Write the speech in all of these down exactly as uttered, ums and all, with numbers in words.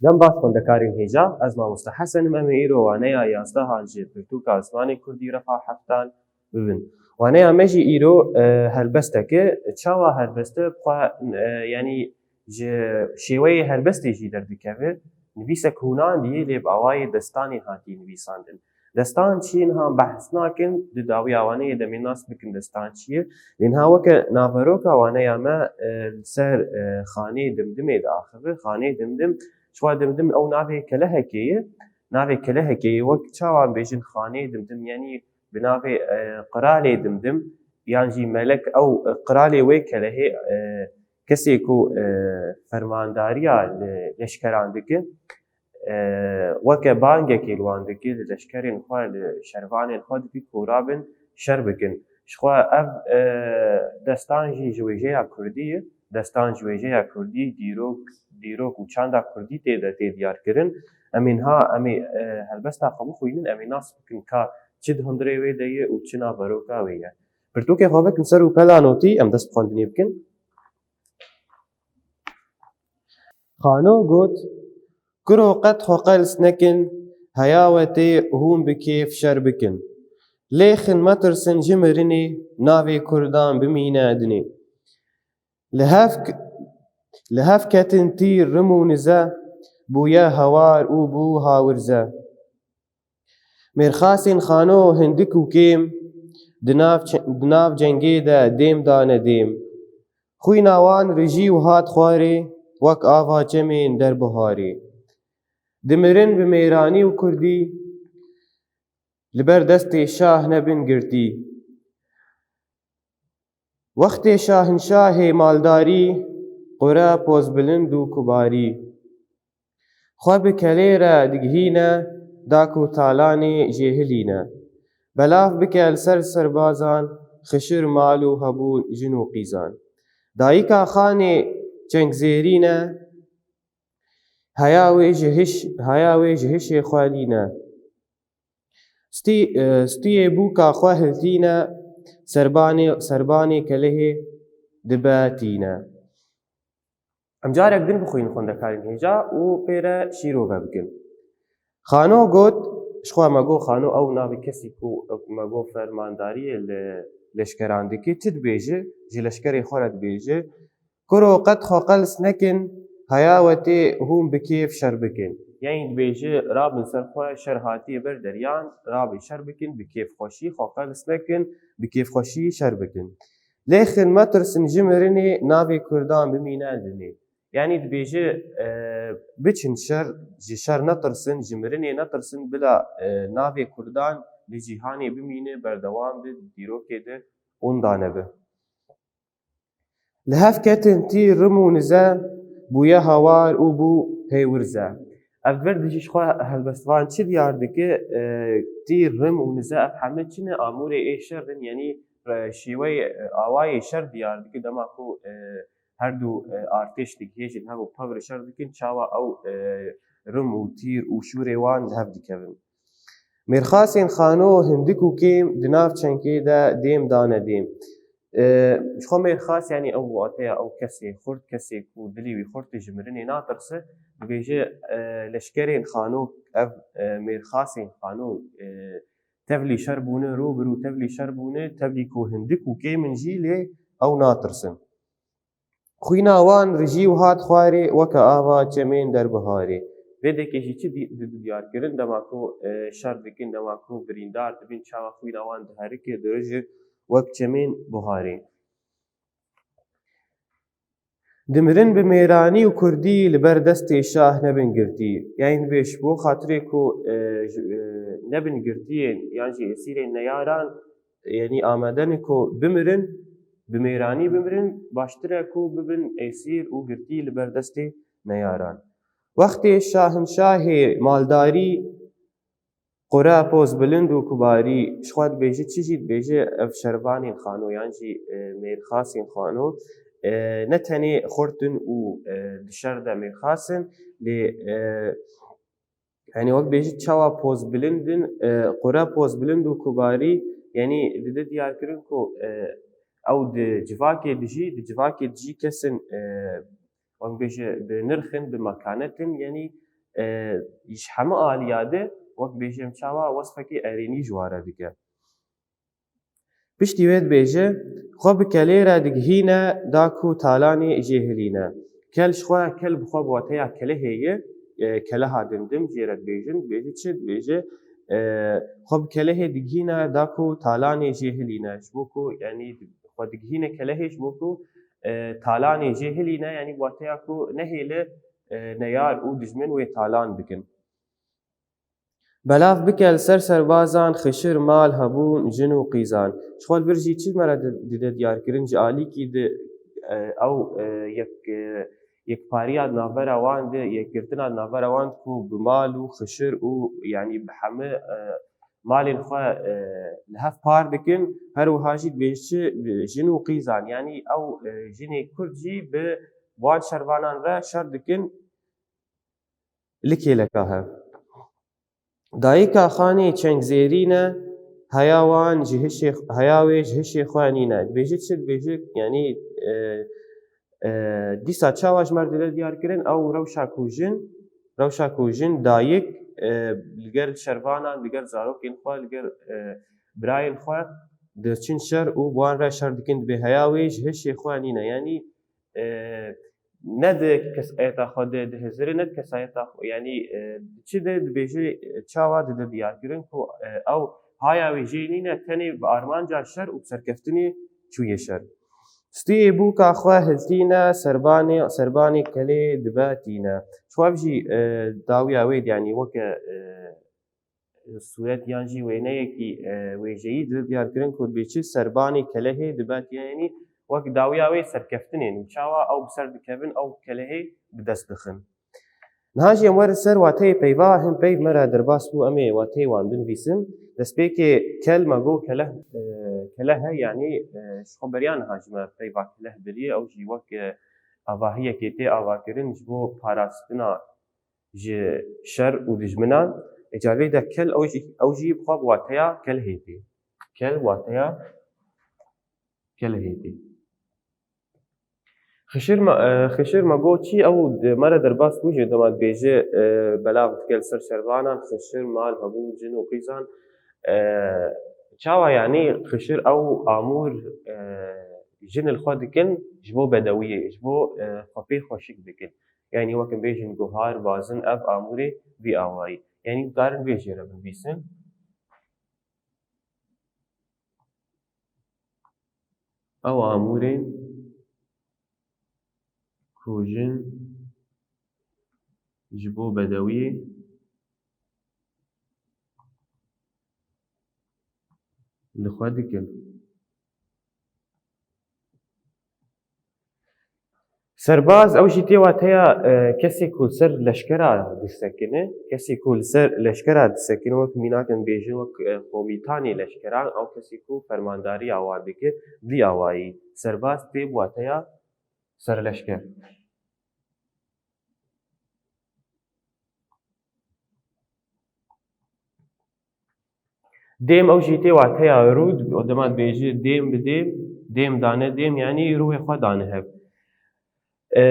Dem baş xwendekarên hêja, ez mamoste Hesen im, em ê îro waneya yazdehan ji pirtûka zimanê kurdî refa heftan bibin. Waneya me jî îro, e, helbestek e. Çawa helbest e? Bi xwe, e, yanî ji şêweyê helbestê jî derdikeve. Nivîsek hûnandî ye, lê bi awayê destanê hatî nivîsandin. Destan çi ye niha behs nakin, di dawiya waneyê de em ê nas bikin destan çi ye. Lê niha weke naveroka waneya me, e, li ser, e, xanê Dimdimê diaxive. Xanê Dimdim, ji xwe Dimdim ew navê kelehekê ye. Navê kelehekê ye, wek çawa em bêjin xanê Dimdim, yanî bi navê, e, qiralê Dimdim, yan jî melek ew, e, qiralê wê kelehê, e, kesê ku, e, fermandariya li leşkeran dike, e, weke bangekê li wan dike, li leşkerên xwe, li şervanên xwe dike ku rabin şer bikin. Ji xwe ev, e, destan jî ji wêjeya kurdî ye. Destan ji wêjeya kurdî, dîrok, dîrok û çanda kurdî tê de tê diyarkirin. Em ê niha, em ê, e, helbesta xwe bixwînin, em ê nas bikin ka çi di hundirê wê de ye û çi naveroka wê ye. Pirtûkê xwe vekin ser û pela notî, em dest bi xwendinê bikin. Xano got, Kuro qet xwe qels nekin, heya we tê hûn bi kêf şer bikin. Lêxin metirsin ji mirinê, navê kurdan bimîne dinê. Li hev k-, li hev ketin tîr rim û nize, bûye hewar û bû hawirze. Mêrxasên xano hindik û kêm, di nav ç-, di nav cengê de dêm dane dêm. Xwîna wan rijî û hat xwarê, wek ava çemên derbiharê. Dimirin bi mêranî û kurdî, li ber destê şah nebin girtî. Wextê şahinşahê maldarî, qure pozbilind û kubarî. Xwe bi kelê re digihîne, da ku talanê jêhilîne. Belav bike li ser serbazan, xişir mal û hebûn jin û qîzan. Dayika xanê çengzêrîne, heya wê ji hiş-, heya wê ji hişê xwe lîne. Stî-, e, stiyê bûka xwe hiltîne, serbanê, serbanê kelehê dibe tîne. Em carek din bixwînin xwendekarên hêja û pê re şîrove bikin. Xano got, ji xwe me got, Xano ew navê kesî ku me got fermandariyê li leşkeran dike, çi dibêje, ji leşkerê xwe re dibêje, Kuro qet xwe qels nekin, heya we tê hûn bi kêf şer bikin. Yanî dibêje, rabin ser xwe, şer hatiye ber deryan, rabin şer bikin, bi kêfxweşî xwe qels nekin, bi kêfxweşî şer bikin. Lêxin metirsin ji mirinê, navê kurdan bimîne dinê. Yanî dibêje, e, biçin şer, ji şer netirsin, ji mirinê netirsin, bila, e, navê kurdan li cîhanê bimîne, berdewam be, di dîrokê de winda nebe. Li hev ketin tîr rim û nize, bûye hawar û bû hêwirze. Ev vir dijî ji xwe helbestvan çi diyar dike, e, tîr rim û nize ev heme çi ne amûrê ê şer in, yanî, e, şêweyê, e, awayê şer diyar dike dema ku, e, her du, e, artêş digihêjin hev û pevre şer dikin, çawa ew, e, rim û tîr û şûrê wan li hev dikevin. Mêrxasên xano hindik û kêm di nav çengê de dêm dane dêm. E, ji xwe mêrxas, yanî ew wateya ew kesê xurt, kesê ku dilê wî xurt e, ji mirinê natirse, dibêje, e, leşkerên xano, ev, e, mêrxasên xano, e, tevlî şer bûne, rû bi rû tevlî şer bûne, tevlî ku hindik û kêm in jî lê ew natirsin. Xwîna wan rijî û hat xwarê, weke ava çemên derbiharê. Vê dekê jî çi dî-, di-, di-, diyar kirin, dema ku, e, şer dikin, dema ku birîndar dibin, çawa xwîna wan diherike, dirije wek çemên buharê. Dimirin bi mêranî û kurdî li ber destê şah nebin girtî. Yanî dibê ji bo xatirê ku, e, ji, e, nebin girtiyên yan jî êsîrên neyaran, yanî amade ne ku bimirin, bi mêranî bimirin, baştir e ku bibin êsîr û girtî li ber destê neyaran. Wextê şahinşahê maldarî qure pozbilind û kubarî ji xwe dibêje, çi jî dibêje, ev şervanên xano yan jî, e, mêrxasên xano, e, ne tenê xurt in û, e, di şer de mêrxas in, lê, e, Yanî wek bêjî çawa pozbilind in, e, qure pozbilind û kubarî, yanî dide diyarkirin ku, e, ew di civakê dijî, di civakê dijî kesin, e, wek bêje bi nirx in, bi mekanet in, yanî e, ji hemû aliya de, wek bêjim çawa, wesfekî erênî ji wa re dike. Piştî wê dibêje, xwe bi kelê re digihîne da ku talanê jê hilîne. Kel ji xwe, kel bi xwe bi wateya kelehê ye, e, keleha dimdim jê re dibêjin, dibêje çi? Dibêje, e, xwe bi kelehê digihîne da ku talanê jê hilîne. Ji bo ku, yanî xwe digihîne kelehê ji bo ku, e, talanê jê hilîne, yanî bi wateya ku nehêle, e, neyar û dijmin wê talan bikin. Belav bike li ser serbazan, xişir, mal, hebûn, jin û qîzan. Ji xwe li vir jî çi me re di-, dide diyarkirin, ji alîkî di, e, ew, e, yek, e, yekpariya di navbera wan de, yekgirtina di navbera wan de ku bi mal û xişir û, yanî bi hemî, e, malên xwe, e, li hev par dikin, her wiha jî dibêje çi, jin û qîzan, yanî ew, e, jinê kurd jî bi wan şervanan re şer dikin, li kêleka hev. Dayika xanê çeng zêrîn e, heya wan ji hişê, heya wê ji hişê xwe nîne. Dibêje çi? Dibêje, yanî, e, e, dîsa çawa ji me re dide diyarkirin, ew rewşa ku jin, rewşa ku jin, dayik, e, li gel şervanan, li gel zarokên xwe, li gel, e, birayên xwe diçin şer û bi wan re şer dikin, dibê heya wê ji hişê xwe nîne. Yanî, e, ne di kesayeta xwe de dihizire, ne di kesayeta xwe, yanî, e, çi de dibêje, e, çawa dide diyarkirin ku, e, ew haya wê jê nîne, tenê bi armanca şer û bi serkeftinê çûye şer. Stûyê bûka xwe hiltîne, serbanê, serbanê kelê dibe tîne. Ji xwe jî, e, dawiya wê, yanî weke, e, sûret yan jî wêneyekî, e, wêjeyî dide diyarkirin ku dibê çi serbanê kelehê dibe tîne, yanî wek dawiya wê serkeftinên û çawa ew bi ser dikevin, ew kelehê bi dest dixin. Niha jî em werin ser wateyê peyva, hin peyv me re derbas bû, em ê wateyê wan binivîsin. Destpêkê kel me got keleh, e, keleh e, yanî, e, ji xwe beriya niha ji me peyva keleh biriye, ew jî wek, e, avahiyekê tê avakirin ji bo parastina ji şer û dijminan. Ê, carvê de kel ew jî, ew jî bi xwe bi wateya kelehê tê. Kel wateya kelehê tê. Xişir me, e, xişir me got çi? Ew di me re derbas bû jî dema dibêje, e, belav dike li ser şervanan, xişir, mal, hebûn, jin û qîzan. E, çawa yanî xişir ew amûr, e, jin li xwe dikin ji bo bedewiyê, ji bo, e, xwe pê xweşik dikin. Yanî wek em bêjin guhar, bazin, ev amûrê vî awayî. Yanî dikarin vê jê re binivîsin. Ew amûrên ku jin ji bo bedewiyê li xwe dikin. Serbaz, ew jî tê wateya, e, kesê ku li ser leşkera disekine, kesê ku li ser leşkera disekine, wek mînak em bêjin, wek, e, komîtanê leşkeran, ew kesê ku fermandariya wan dike, vî awayî. Serbaz tê bi wateya serleşker. Dêm ew jî tê wateya rû, dema dibêje dêm bi dêm, dêm dane dêm, yanî rûyê xwe dane hev. E,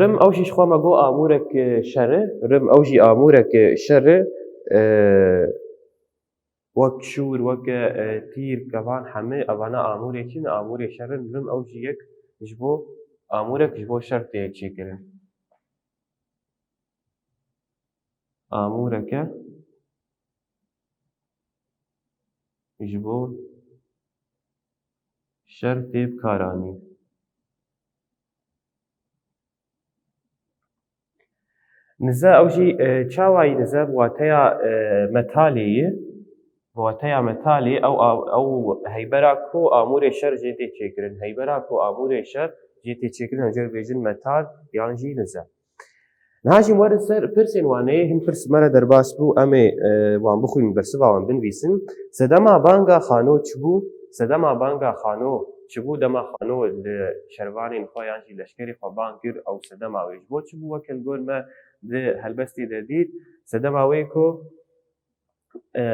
rim ew jî ji xwe me got amûrek, e, şer e, rim ew jî amûrek, e, şer e, e, wek şûr, wek, e, tîr, kevan, hemî evana amûrê çi ne, amûrê şer in, rim ew jî yek ji bo amûrek ji bo şer tê çêkirin. Amûreke ji bo şer tê bikaranîn. Nize ew jî, e, çawayî nize bi wateya, e, metalê ye. Bi wateya metalê ew, ew, ew heybera ku amûrê şer jê tê çêkirin. Heybera ku amûrê şer jê tê çêkirin, em jê re bêjin metal yan jî nize. Niha jî werin ser pirsên waneyê, hin pirs me re derbas bû, em ê, e, wan bixwînin, bersiva wan binivîsin. Sedema banga xano çi bû? Sedema banga xano çi bû? Dema xano li şervanên xwe yan jî leşkerê xwe bang kir, ew sedema wê ji bo çi bû? Weke li gor me di helbestê de dît, sedema wê ku, e,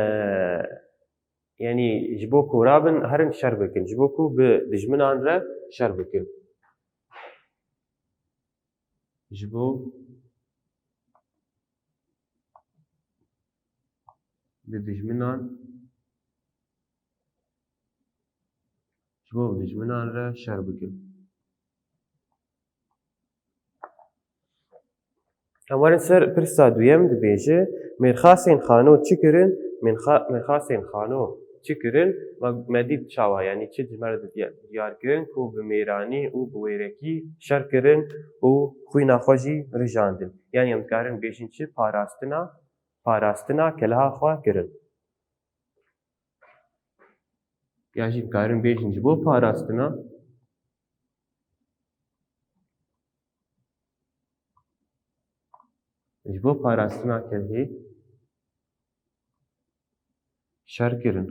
yanî ji bo ku rabin herin şer bikin, ji bo ku bi dijminan re şer bikin. Ji bo bi dijminan, ji bo bi dijminan re şer bikin. Em werin ser pirsa duyem, dibêje, mêrxasên Xano çi kirin? Mêrxa-, mêrxasên Xano çi kirin? Me, me dît çawa, yanî çi ji me re diya-, diyar kirin ku bi mêranî û bi wêrekî şer kirin û xwîna xwe jî rijandin. Yanî em dikarin bêjin çi? Parastina, parastina keleha xwe kirin. Ya jî dikarin bêjin ji bo parastina, ji bo parastina kelhê şer kirin.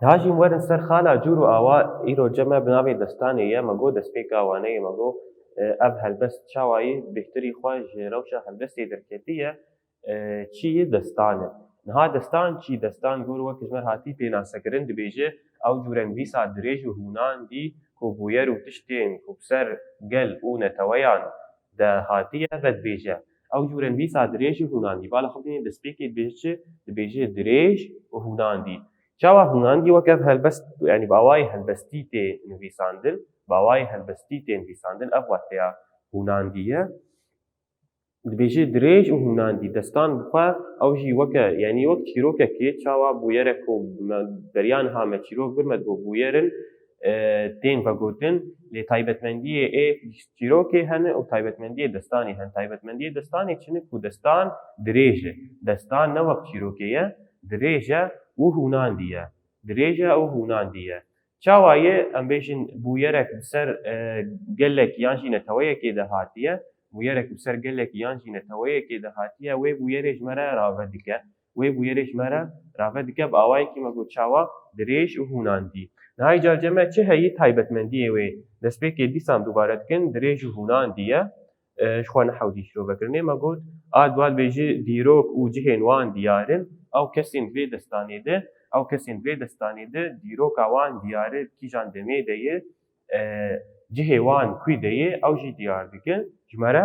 Niha jî em werin ser xala cûr û awa, îro cem me bi navê destanê ye, me got destpêka waneyê, me got, e, ev helbest çawa yî bêhtirî xwe ji rewşa helbestê derketiye, e, çi yî destan e. Niha destan çi? Destan gor wek ji me hatî pênasekirin, dibêje ew cûre nivîsa dirêj û hûnandî ku bûyer û tiştên ku bi ser gel û neteweyan de hatiye vedibêje. Ew cûre nivîsa dirêj û hûnandî. Bala xwe bidînê destpêkê dibêje çi? Dibêje dirêj û hûnandî. Çawa hûnandî? Wek ev helbest, yanî bi awayê helbestî tê nivîsandin, bi awayê helbestî tê nivîsandin, ev wateya hûnandî ye. Dibêje dirêj û hûnandî, destan bi xwe ew jî weke, yanî wek çîrokekê, çawa bûyerek ku me beriya niha me çîrok bir me digot bûyer in, e, tên vegotin, lê taybetmendiyê ê çîrokê hene û taybetmendiyê destanê hene. Taybetmendiyê destanê çi ne ku destan dirêj e. Destan ne wek çîrokê ye, dirêj e û hûnandî ye. Dirêj e û hûnandî ye. Çawa ye? Em bêjin bûyerek bi ser, e, gelek yan jî neteweyekê de hatiye. Bûyerek bi ser gelek yan jî neteweyekê de hatiye. Wê bûyerê ji me re rave dike. Wê bûyerê ji me re rave dike bi awayekî me got çawa dirêj û hûnandî. Niha îcar cem me çi heyî taybetmendiyê wê. Destpêkê dîsan dubare dikin dirêj û hûnandî ye. E, ji xwe ne hewdî şirovekirinê me got, a dua dibêje dîrok û cihên wan diyar in. Ew kesên vê destanê de, ew kesên vê destanê de dîroka wan diyar e, kîjan demê de ye, e, cihê wan kwî de ye, ew jî diyar dikin. Ji me re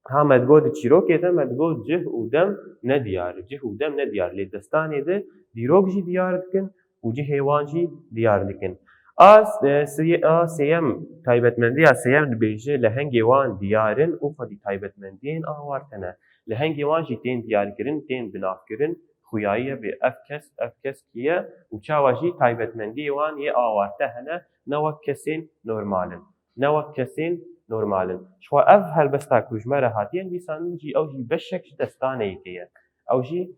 ha me digot di çîrokê de me digot cih û dem ne diyar e. Cih û dem ne diyar e. Lê destanê de dîrok jî diyar dikin û cihê wan jî diyar dikin. A, e, sê-, a sêyem, taybetmendiya sêyem dibêje lehengê wan diyar in û xwedî taybetmendiyên awarte ne. Lehengê wan jî tên diyarkirin, tên binavkirin, xuyayiye bê ev kes, ev kes kî ye û çawa jî taybetmendiyê wan yê awarte hene, ne wek kesên normal in. Ne wek kesên normal in. Ji xwe ev helbesta ku ji me re hatiye nivîsandin jî, ew jî beşek ji destaneyekê ye. Ew jî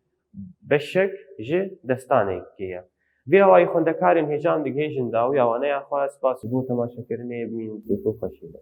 beşek ji destanekê ye. Vê awayî xwendekarên hêja em digihêjin dawiya waneya xwe. Spas ji bo temaşekirinê, bimînin kêf û xweşî de.